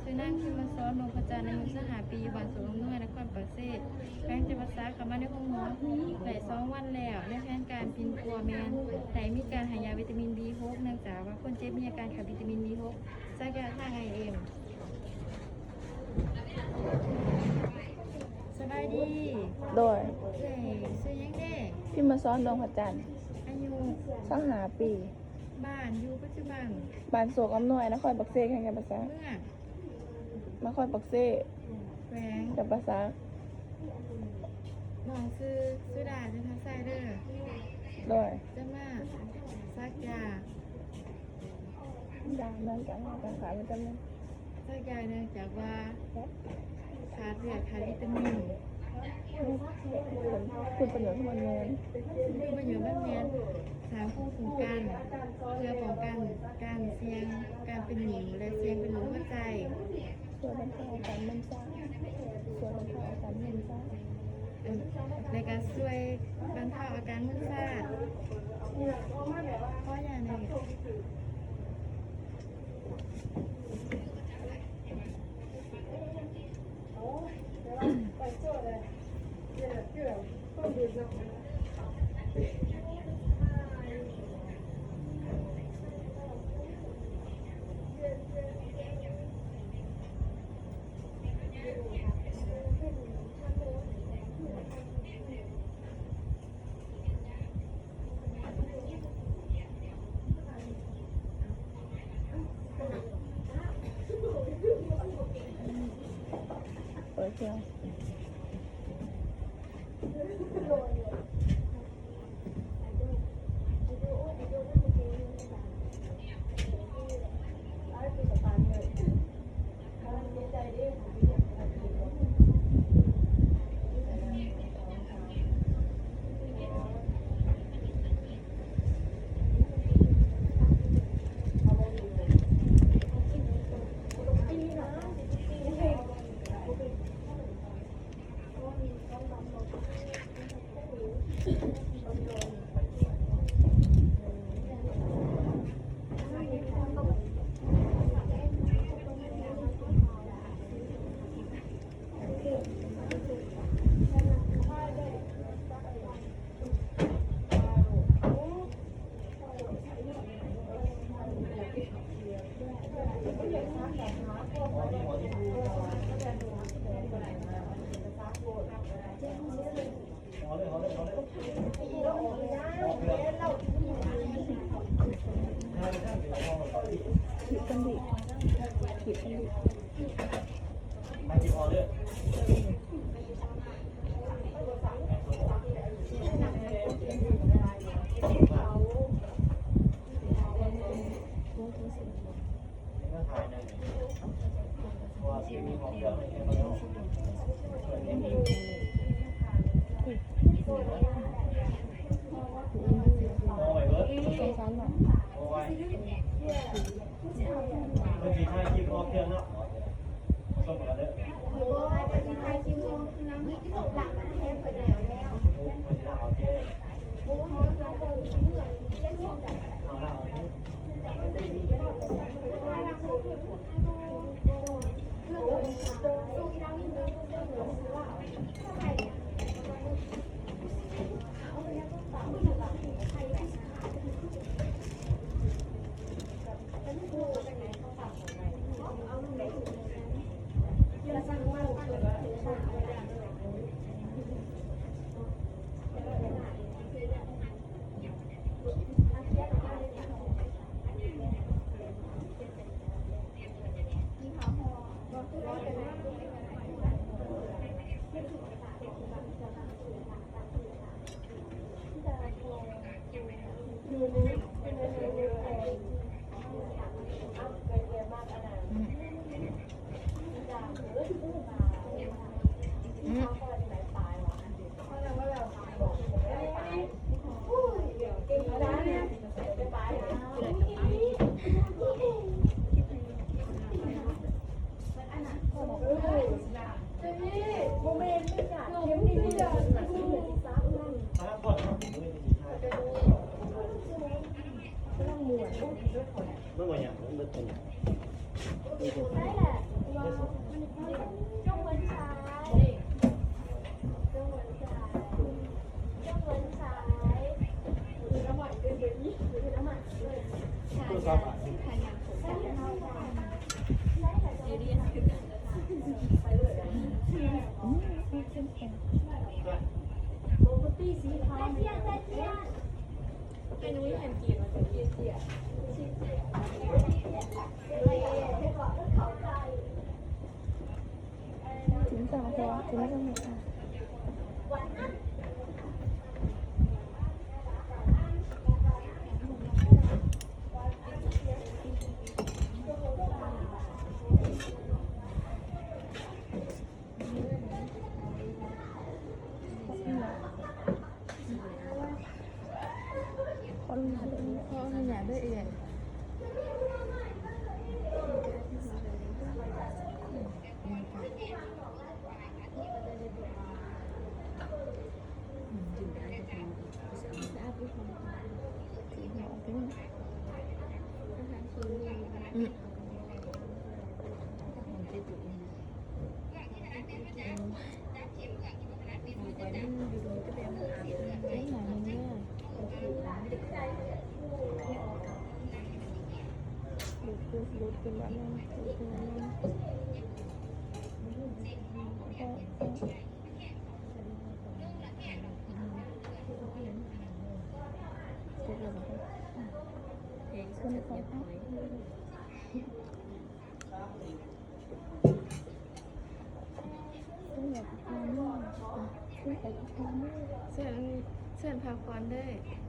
ຊື່ນາງ ພິມມະສອນ ດວງພະຈັນ ອາຍຸຊາວຫ້າປີ ຢູ່ບ້ານໂສກອຳນວຍ ນະຄອນປາກເຊ ແຂວງຈຳປາສັກ. ເຂົ້າມາໃນໂຮງໝໍໄດ້ສອງວັນແລ້ວ. ໃນແຜນການປິ່ນປົວແມ່ນໄດ້ມີການໃຫ້ຢາວິຕາມິນບີຫົກ ເນື່ອງຈາກວ່າຄົນເຈັບມີອາການຂາດວິຕາມິນບີຫົກ ສັກຢາທາງໄອເອັມ. ສະບາຍດີ. ໂດຍ. ເອີ ຊື່ຫຍັງເດ? ພິມມະສອນ ດວງພະຈັນ. ອາຍຸ? ຊາວຫ້າປີ. ບ້ານຢູ່ປັດຈຸບັນ? ບ້ານໂສກອຳນວຍ ນະຄອນປາກເຊ ແຂວງຈຳປາສັກ. ເມືອງ? ນະຄອນປາກເຊ ແຂວງຈຳປາສັກ. ນ້ອງຊື່ສຸດາ ຈັນທະໄຊເດີ. ໂດຍ. ຈະມາສັກຢາ ຢາເນື່ອງຈາກວ່າຕ້ອງການວິຕາມິນ ສັກຢາເນື່ອງຈາກວ່າຂາດເລືອດ ຂາດວິຕາມິນ. ຄຸນປະໂຫຍດຂອງມັນແມ່ນ ຄຸນປະໂຫຍດມັນແມ່ນສ້າງພູມຄຸ້ມກັນ ເພື່ອປ້ອງກັນການສ່ຽງການເປັນໜິ່ງ ແລະ ສ່ຽງເປັນໂລກຫົວໃຈ. ຊ່ວຍບັນເທົາອາການມຶນຊາ ຊ່ວຍບັນເທົາອາການມຶນຊາ ເອີ ແລະກະຊ່ວຍບັນເທົາອາການມຶນຊາ. ຂໍຢາແດ່.中文茶，中文茶，中文茶。ເຊີນ ເຊີນພັກຜ່ອນເດີ້.